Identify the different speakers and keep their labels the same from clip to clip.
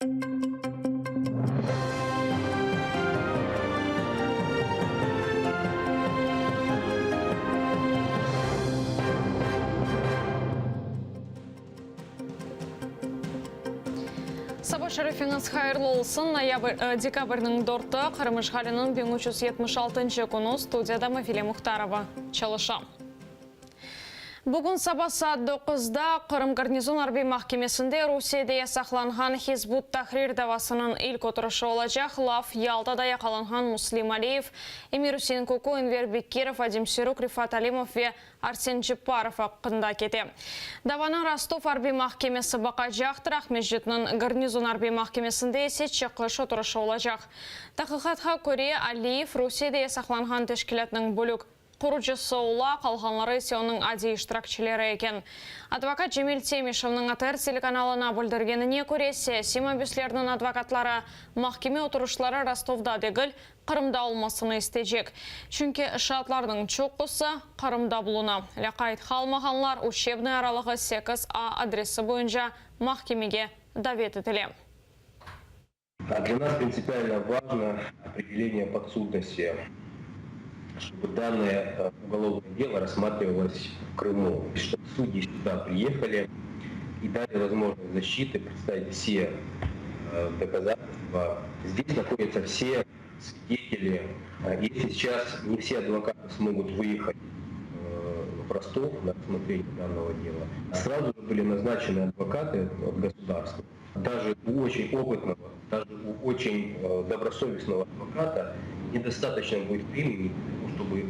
Speaker 1: Saba şerifiñiz hayırlı olsun. Noyabr, dekabrniñ dörtü, Qırım işğaliniñ 1376-ncı künü, studiyada Mavile Muhtarova çalışa. Bugün saba saat doquzda Qırım garnizon arbiy mahkemesinde Rusiyede yasaqlanğan Hizb ut-Tahrir davasınıñ ilk oturışı olacaq. Laf Yaltada yaqalanğan Muslim Aliyev, Emir-Üsein Kuku, Enver Bekirov, Vadim Siruk, Refat Alimov ve Arsen Cepparov aqqında kete. Davanı Rostov arbiy mahkemesi baqacaqtır, Aqmescitniñ garnizon arbiy mahkemesinde ise çıqış oturışı olacaq. Taqiqatqa köre, Aliyev Rusiyede yasaqlanğan teşkilâtnıñ bölük Qurucısı ola, qalğanları ise onıñ adiy iştirakçileri eken. Advokat Cemil Temişevniñ ATR telekanalına bildirgenine köre, siyasiy mabüslerniñ advokatları mahkeme oturışları Rostovda degil, Qırımda olmasını istecek. Çünki şaatlarnıñ çoqusı Qırımda buluna. Lâqayt qalmağanlar Uçebnıy aralığı 8A adresi boyunca mahkemege davet etile.
Speaker 2: Для нас принципиально важно определение подсудности, чтобы данное уголовное дело рассматривалось в Крыму, чтобы судьи сюда приехали и дали возможность защиты представить все доказательства. Здесь находятся все свидетели. Если сейчас не все адвокаты смогут выехать в Ростов на рассмотрение данного дела, сразу же были назначены адвокаты от государства. Даже у очень опытного, даже у очень добросовестного адвоката недостаточно будет времени, чтобы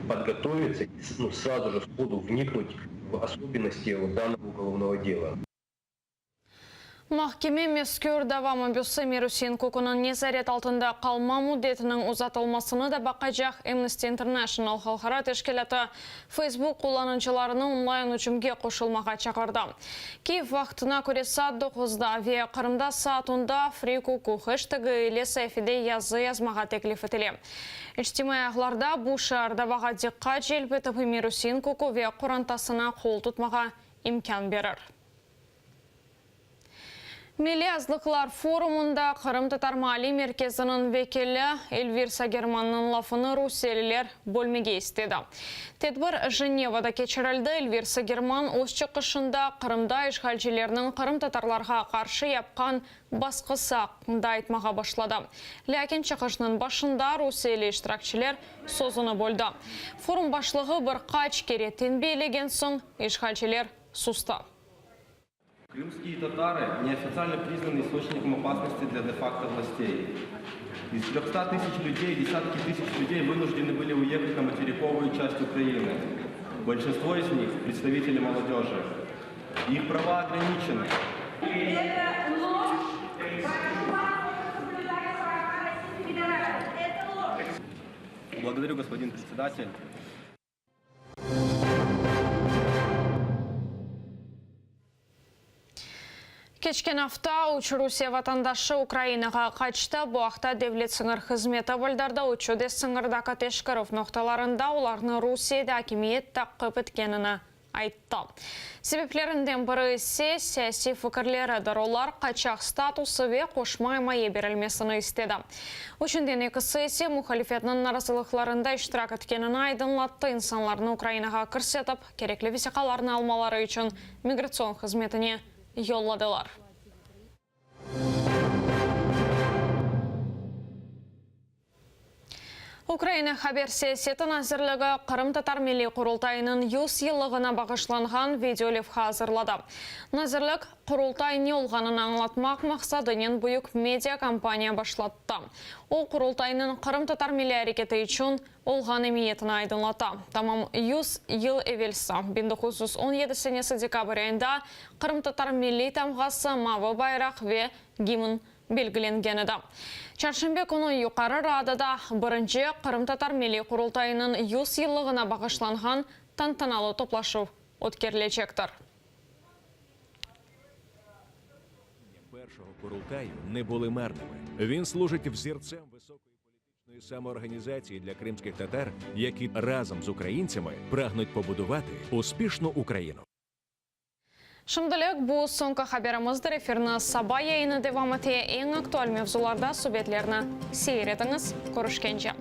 Speaker 2: подготовиться и ну, сразу же сходу вникнуть в особенности данного уголовного дела.
Speaker 1: Mahkeme mezkür dava mabüsi Emir-Üsein Kukunıñ nezaret altında qalma müddetiniñ uzatılmasını da baqacaq. Amnesty International halqara teşkilâtı Facebook qullanıcılarını onlayn ücümge qoşulmağa çağırdı. Kyiv vaqtına köre saat doquzda ve Qırımda saat onda FreeKuku heştegi ile saifede yazı yazmağa teklif etile. İçtimaiy ağlarda bu şiar davağa diqqat celp etip, Emir-Üsein Kuku ve qorantasına qol tutmağa imkân berir. Milliy azlıqlar forumında Qırımtatar Maaliy Merkeziniñ vekili Elvir Sagermannıñ lafını rusiyeliler bölmege istedi. Tedbir Jenevada keçirildi. Elvir Sagerman öz çıqışında Qırımda işğalcilerniñ qırımtatarlarğa qarşı yapqan basqısı aqqında aytmağa başladı. Lâkin çıqışnıñ başında rusiyeli iştirakçiler sözüni böldi. Forum başlığı bir qaç kere tenbiyelegen soñ işğalciler sustı.
Speaker 3: Крымские татары неофициально признаны источником опасности для де-факто властей. Из 300 тысяч людей десятки тысяч людей вынуждены были уехать на материковую часть Украины. Большинство из них – представители молодежи. Их права ограничены.
Speaker 4: Это ложь. Прошу вас соблюдать права Российской Федерации. Это ложь.
Speaker 3: Благодарю, господин председатель.
Speaker 1: Keçken afta üç Rusiye vatandaşı Ukrainağa qaçtı. Bu aqta Devlet sıñır hızmeti bildirdi. Üçü de sıñırdaki teşkerüv noqtalarında olarnı Rusiyede akimiyet taqip etkenini ayttı. Sebeplerinden biri ise, siyasiy fikirleridir. Olar qaçaq statusı ve qoşma imaye berilmesini istedi. Üçünden ekisi ise muhalifetniñ narazılıqlarında iştirak etkenini aydınlattı, insanlarnı Ukrainağa kirsetip, kerekli vesiqalarnı almaları içün migratsion hızmetine yolladılar. Ukraina haber siyaseti nazirligi Qırımtatar Milliy Qurultayınıñ 100 yıllığına bağışlanğan video levha azırladı. Nazirlik, Qurultay ne olğanını añlatmaq maqsadınen büyük media kampaniya başlattı. O, Qurultaynıñ qırımtatar milliy areketi içün olğan emiyetini aydınlata. Tamam 100 yıl evelsi, 1917 senesi dekabr ayında qırımtatar milliy tamğası, mavı bayraq ve gimn belgilengen edi. Çarşenbe künü Yuqarı Radada birinci Qırımtatar Milliy Qurultayınıñ 100 yıllığına bağışlanğan tantanalı toplaşuv ötkerilecektir. Şimdilik bu soñki haberimizdir. Efirni saba yayını devam ete. Eñ aktual mevzularda subetlerni seyir etiñiz. Körüşkence.